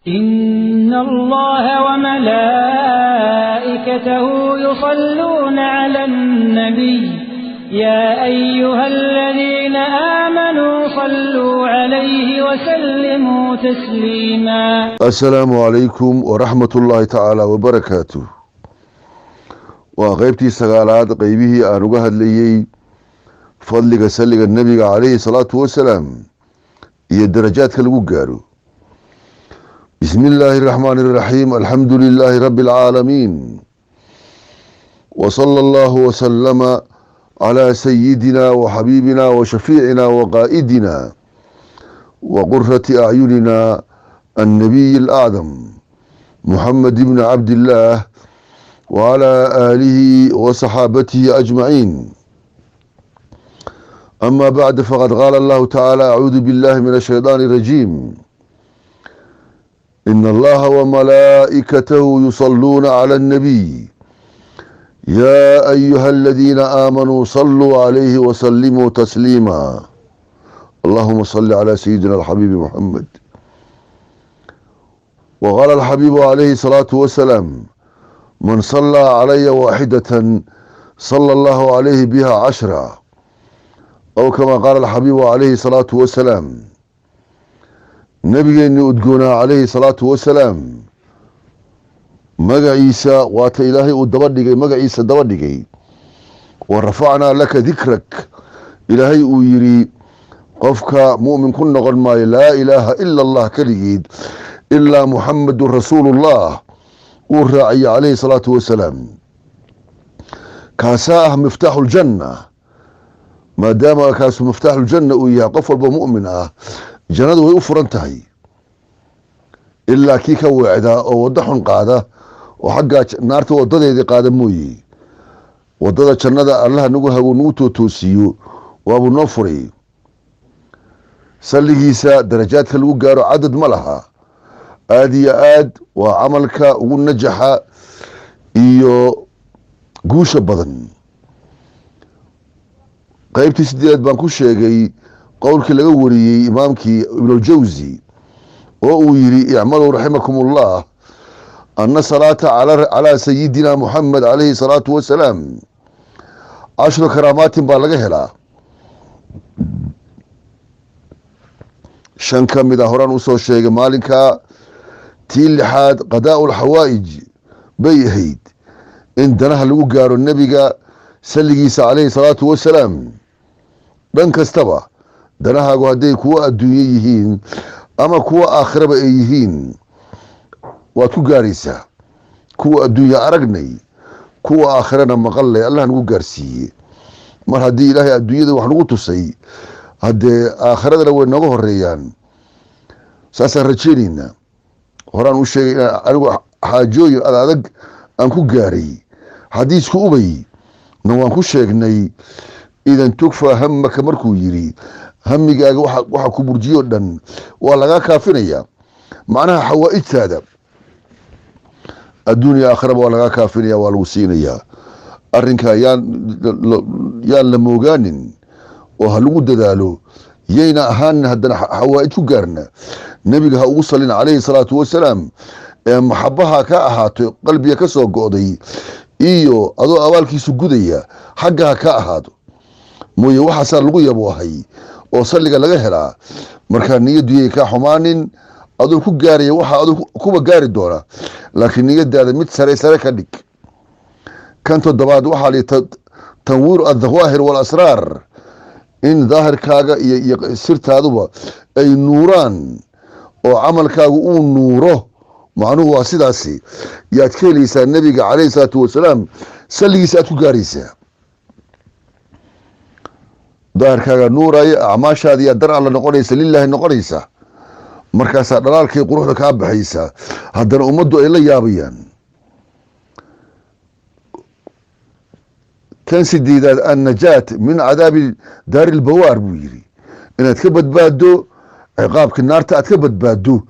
إن الله وملائكته يصلون على النبي يا أيها الذين آمنوا صلوا عليه وسلموا تسليما. Assalaamu calaykum waraxmat ullaahi tacaala wabarakaatuh. Waa qeybtii sagaalaad qeybihii aan uga hadlayey fadliga salliga nebiga calayhi salaatu wasalaam iyo darajaadka lagu gaaro. Bismi illaahi araxmaani iraxiim. Alxamdu lilaahi rabbi alcaalamiin, wa sala allahu wasalama calaa sayidina wa xabiibina wa shafiicina wa qaa'idina wa qurati acyunina, annabiy alacdam, Muxamed bni Cabdillaah, wcalaa aalihi wa saxaabatihi ajmaciin. Ama bacd, faqad qaala allahu tacaala: acuudu billahi min ashaydaani arajiim. Ina allaha wamalaa'ikatahu yusaluuna cala annabiy ya ayuha aladiina aamanuu saluu calayhi wasalimuu tasliima. Allahuma sali calaa sayidina alxabiibi Muxamed. Waqaala alxabiibu calayhi salaatu wasalaam: man salaa calaya waaxidatan, sala allahu calayhi biha cashra, aw kama qaala alxabiibu calayhi salaatu wasalaam. Nabigeennii udgoonaa calayhi salaatu wasalaam, magaciisa waata Ilaahay uu daba dhigay, magaciisa daba dhigay "wa rafacnaa laka dikrak". Ilaahay uu yidhi: qofka mu'min ku noqon maayo laa ilaaha ila Allah keligeed ilaa Muxamedun rasuulullah uu raaciye calayhi salaatu wasalaam. Kaasaa ah miftaaxu ljanna. Maadaama kaasu miftaaxuljanna uu yahay, qof walba mu'min ah jannadu way u furan tahay, ilaa kii ka weecdaa oo waddo xun qaada oo xaggaa naarta wadadeedii qaada mooye. Wadada jannada Allaha nagu hago, nagu tootoosiyo, waabuu noo furay. Salligiisa darajaadka lagu gaaro cadad ma laha. Aada iyo aad waa camalka ugu najaxa iyo guusha badan. Qeybtii sideedaad baan ku sheegay qowlkii laga wariyey imaamkii Ibnuljawsi oo uu yidhi: icmaluu raximakum ullah ana salaata calaa sayidina Muxamed calayhi salaatu wasalaam cashru karaamaatin baa laga helaa. Shan ka mid a horaan usoo sheegay maalinkaa. Tii lixaad qadaa'u lxawaa'ij bay ahayd, in danaha lagu gaaro nebiga salligiisa calayhi salaatu wasalaam. Dhan kastaba danahaagu hadday kuwa adduunye yihiin ama kuwa aakhiraba ay yihiin, waad ku gaaraysaa. Kuwa adduunye aragnay, kuwa aakhirana maqallay, Allah nagu gaarsiiye. Mar haddii Ilaahay adduunyada wax nagu tusay, haddee aakhiradana way nooga horeeyaan, saasaan rajeynaynaa. Horaan u sheegay inaan anigu xaajooyin ad adag aan ku gaaray. Xadiisku Ubay na waan ku sheegnay: idan tugfaa hamaka, markuu yidhi hamigaaga waxa ku burjiyo dhan waa lagaa kaafinayaa. Macnaha xawaa'ijtaada adduunya aakhiraba waa lagaa kaafinaya, waa lagu siinayaa. Arrinkaa yaan la moogaanin oo ha lagu dadaalo. Yayna ahaanin haddana xawaa'ij ku gaarna nebiga ha ugu salin calayhi salaatu wasalaam, ee maxabaha ka ahaato qalbiga ka soo go'day iyo adoo abaalkiisu gudaya xagga ha ka ahaado mooye. Waxaasaa lagu yaboohay oo salliga laga helaa. Markaa niyaddu yay kaa xumaanin adoo ku gaaraya waxa adoo kuba gaari doona, laakiin niyadaada mid sare sare ka dhig. Kan toddobaad waxaa li tanwiiru adhawaahir waalasraar, in daahirkaaga iyo sirtaaduba ay nuuraan oo camalkaagu uu nuuro. Macnuhu waa sidaasi yaad ka helaysaa nebiga calayhi salaatu wasalaam salligiisa aad ku gaaraysaa. Daahirkaaga nuuraya, acmaashaada yaa dar Alla noqonaysa, lilaahi noqonaysa. Markaasaa dhalaalkii quruxda kaa baxaysa, haddana ummaddu ay la yaabayaan. Kan sideedaad annajaat min cadaabi daari lbawaar buu yidhi, inaad ka badbaado ciqaabkii naarta aad ka badbaado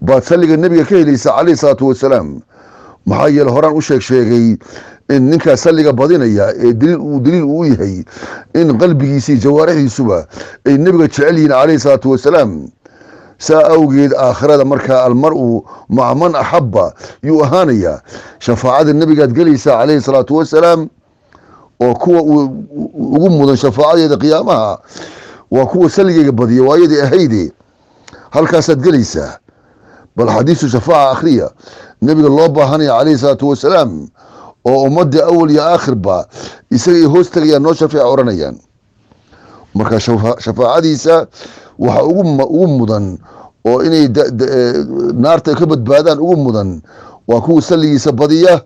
baad salliga nebiga ka helaysaa calayhi salaatu wasalaam. Maxaa yeele, horaan u sheegay in ninkaa salliga badinaya ee daliil uu yahay in qalbigiisa iyo jawaarixdiisuba ay nebiga jecel yihiin calayhi salaatu wasalaam. Saa awgeed aakhirada markaa almar-u maca man axabba yuu ahaanayaa. Shafaacada nebigaad gelaysaa calayhi salaatu wasalaam, oo kuwa ugu mudan shafaacadeeda qiyaamaha waa kuwa salligeyga badiya, waa ayadii ahayde, halkaasaad gelaysaa. Bal xadiisu shafaaca akhriya, nebiga loo baahanaya calayhi salaatu wasalaam, oo ummadda awal iyo aakhirba isaga ay hoos tegayaan, noo shafeeca odhanayaan. Marka shafaacadiisa waxa ugu mudan oo inay naarta ka badbaadaan ugu mudan waa kuwa salligiisa badiya,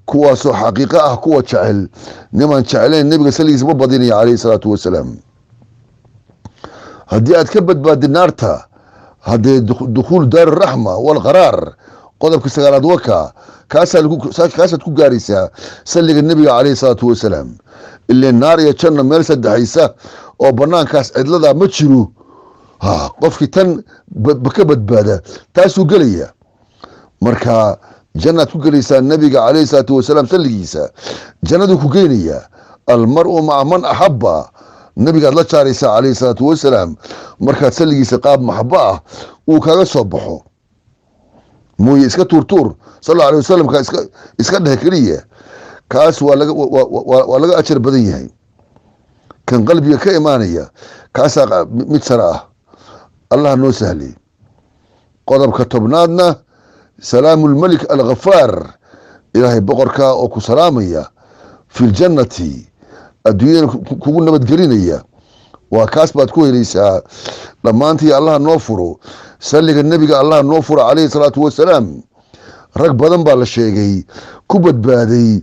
kuwaasoo xaqiiqo ah kuwa jecel. Nimaan jeclayn nebiga salligiisa ma badinaya calayhi salaatu wasalaam. Haddii aad ka badbaadi naarta, haddee dukhuul daar raxma walqaraar, qodobka sagaalaad waka kaasaad ku gaaraysaa salliga nebiga calayhi salaatu wasalaam. Ilaa naar iyo janna meel saddexaysa oo banaankaas cidladaa ma jiro. Ha qofkii tan ka badbaada taasuu gelaya. Marka jannaad ku gelaysaa nebiga calayhi salaatu wasalaam salligiisa, jannaduu ku geynayaa. Almar-u maca man axabba, nebigaad la jaaraysaa calayhi salaatu wasalaam markaad salligiisa qaab maxabo ah uu kaga soo baxo. Mooye iska tuurtuur sal alla alay wasalam ka iska dheh keliya, kaas waa laga ajar badan yahay. Kan qalbiga ka imaanaya kaasaa mid sare ah. Allah noo sahlay. Qodobka 10aadna, salaamu lmelik alghafaar, ilaahay boqorkaa oo ku salaamaya fi ljannati, adduunyadana kugu nabadgelinaya, waa kaas baad ku helaysaa. Dhammaantii allaha noo furo salliga nebiga, allaha noo furo calayhi salaatu wasalaam. Rag badan baa la sheegay ku badbaaday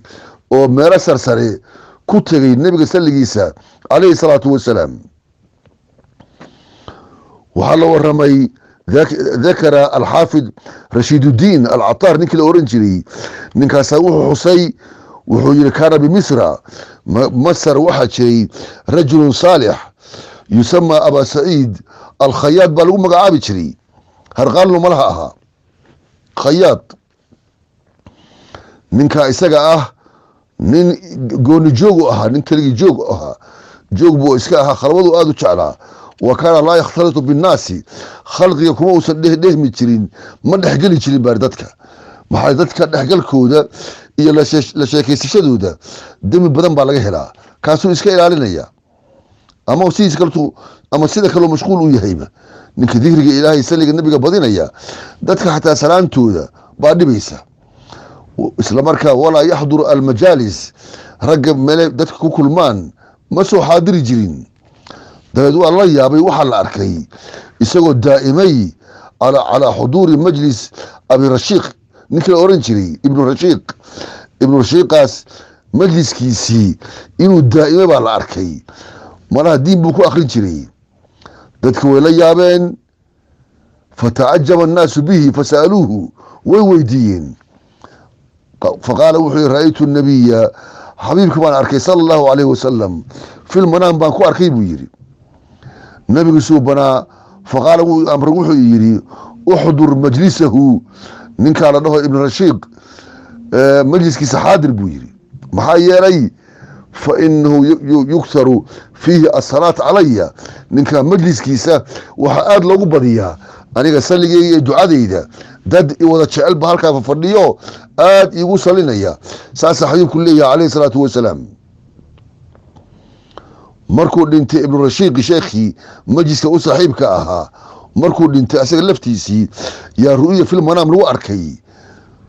oo meelo sarsare ku tegay nebiga salligiisa calayhi salaatu wasalaam. Waxaa la waramay, dakara alxaafid Rashiiduddiin Alcataar, ninkii la oran jiray, ninkaasaa wuxuu xusay, wuxuu yihi: kaana bimisra, Masar waxaa jiray rajulun saalix yusamaa Aba Saciid Alkhayaad baa lagu magacaabi jiray. Harqaalno malaha ahaa khayaad. Ninkaa isaga ah nin gooni joogu ahaa, nin keligii joog ahaa, joog buu iska ahaa, khalwadu aada u jeclaa. Wa kaana laa yakhtalitu binnaasi, khalqiga kuma uusan dhehmi jirin, ma dhexgeli jirin baari dadka. Maxaa dadka dhexgalkooda iyo la sheekaysashadooda demi badan baa laga helaa, kaasuu iska ilaalinaya, ama sidiis kaltu ama sida kaloo mashquul u yahayba. Ninka dikriga Ilaahay, salliga nebiga badinaya, dadka xataa salaantooda baa dhibaysa. Isla markaa walaa yaxduru almajaalis, ragga meele dadka ku kulmaan ma soo xaadiri jirin. Dabeed waa la yaabay, waxaa la arkay isagoo daa'imay calaa xuduuri majlis Abi Rashiiq, ninkii la oran jiray Ibnu Rashiiq. Ibnu Rashiiqaas majliskiisii inuu daa'imay baa la arkay, malaha diin buu ku akrin jiray. Dadka way la yaabeen. Fatacajaba annaasu bihi fasa'aluuhu, way weydiiyeen. Faqaala, wuxuu yihi: ra'aytu nabiya, xabiibka baan arkay sala Allahu calayhi wasalam, fil manaam baan ku arkay buu yidhi nabigu suubanaa. Faqaala, wuu amray, wuxuu yidhi: uxdur majlisahu, ninkaa la dhaho Ibnu Rashiiq majliskiisa xaadir buu yidhi. Maxaa yeelay, fa inahu yugharu fiihi asalaat calaya, ninkaa majliskiisa waxaa aada loogu badiyaa aniga salligeyga iyo ducadeyda. Dad i wada jecel ba halkaa fadhiyo, aada iigu salinaya. Saasaa xabiibku leeyahay calayhi salaatu wasalaam. Markuu dhintay Ibnu Rashiiqi, sheekhii majliska u saaxiibka ahaa, markuu dhintay asaga laftiisii yaa ru'ya fil manaam lagu arkay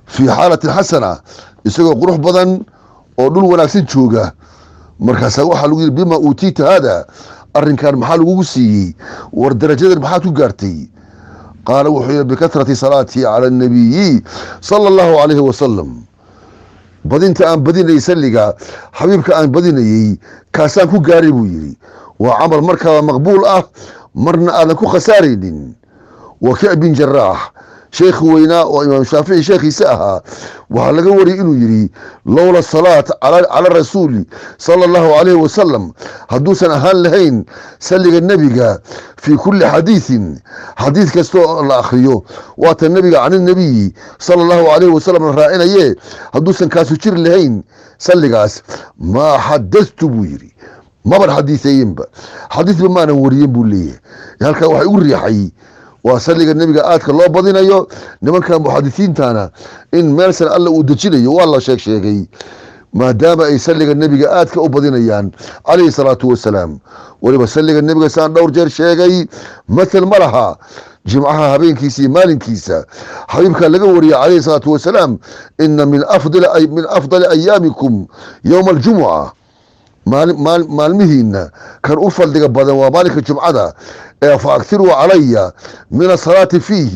fii xaalatin xasana, isagoo qurux badan oo dhul wanaagsan jooga. Markaasaa waxaa lagu yidhi: bima uutiita haada, arrinkan maxaa lagugu siiyey? War darajadan maxaad ku gaartay? Qaala, wuxuu yihi: bikatrati salaatii cala annabiyi sala Allahu calayhi wasalam, badinta aan badinayay salliga xabiibka aan badinayey, kaasaan ku gaaray buu yidhi. Waa camal markaaba maqbuul ah, marna aadan ku khasaaraynin. Wakiic bin Jaraax, sheekhi weynaa oo Imaam Shaafici sheekhiisa ahaa, waxaa laga wariyay inuu yidhi: lowla salaat cala rasuuli sala Allahu calayhi wasalam, hadduusan ahaan lahayn salliga nebiga fii kulli xadiisin, xadiid kasta oo la akhriyo waata nebiga can inabiyi sala Allahu calayhi wasalam la raacinaye, hadduusan kaasu jiri lahayn salligaas, maa xadadtu buu yidhi, maban xadiiseeyinba, xadiisba maanan wariyin buu leeyahay. Halkaa waxay ugu riixay Waa salliga nebiga aadka loo badinayo. Nimanka muxadisiintana in meel sare Alla uu dejinayo waa la sheeg sheegay, maadaama ay salliga nebiga aadka u badinayaan calayhi salaatu wasalaam. Weliba salliga nebiga, saan dhowr jeer sheegay, mathal ma laha jimcaha habeenkiisa iyo maalinkiisa. Xabiibkaa laga wariyay calayhi salaatu wasalaam: "Ina min afdali ayaamikum yowma aljumuca." Maalmihiina kan u fadliga badan waa maalinka jumcada ee. "Fa akthiruu calaya min asalaati fiih,"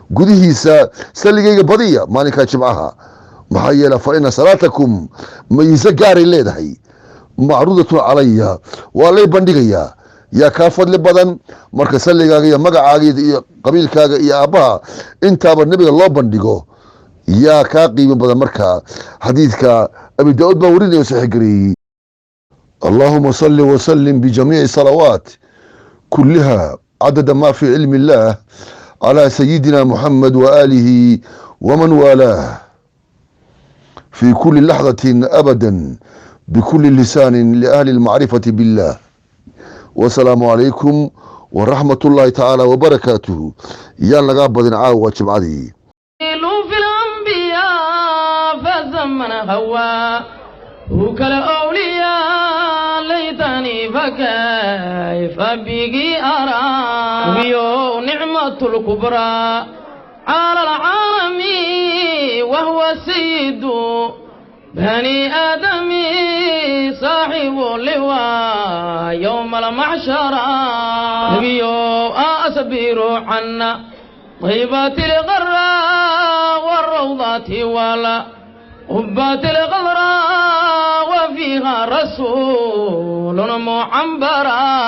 gudihiisa salligayga badiya maalinka jimcaha. Maxaa yeele, "fa ina salaatakum," mayiso gaaray leedahay, "macruudatun calaya," waa lay bandhigayaa. Yaa kaa fadli badan marka salligaaga iyo magacaaga iyo qabiilkaaga iyo aabbaha intaaba nebiga loo bandhigo? Yaa kaa qiimo badan? Markaa xadiidka Abi Daauud baa warinaya, saxiix gareeyey. اللهم صل وسلم بجميع الصلوات كلها عدد ما في علم الله على سيدنا محمد وآله ومن والاه في كل لحظة أبدا بكل لسان لأهل المعرفة بالله. والسلام عليكم ورحمة الله تعالى وبركاته. Yaan lagaa badin caawa jimcadii. في الأنبياء فزمن هوى وكالأولياء ليتني فكيف به أرى بيو نعمة الكبرى على العالم وهو سيد بني آدم صاحب اللواء يوم المحشر. نبي أصبر عنا طيبة الغراء والروضة ولا قبة الغضراء وفيها رسول معنبرا.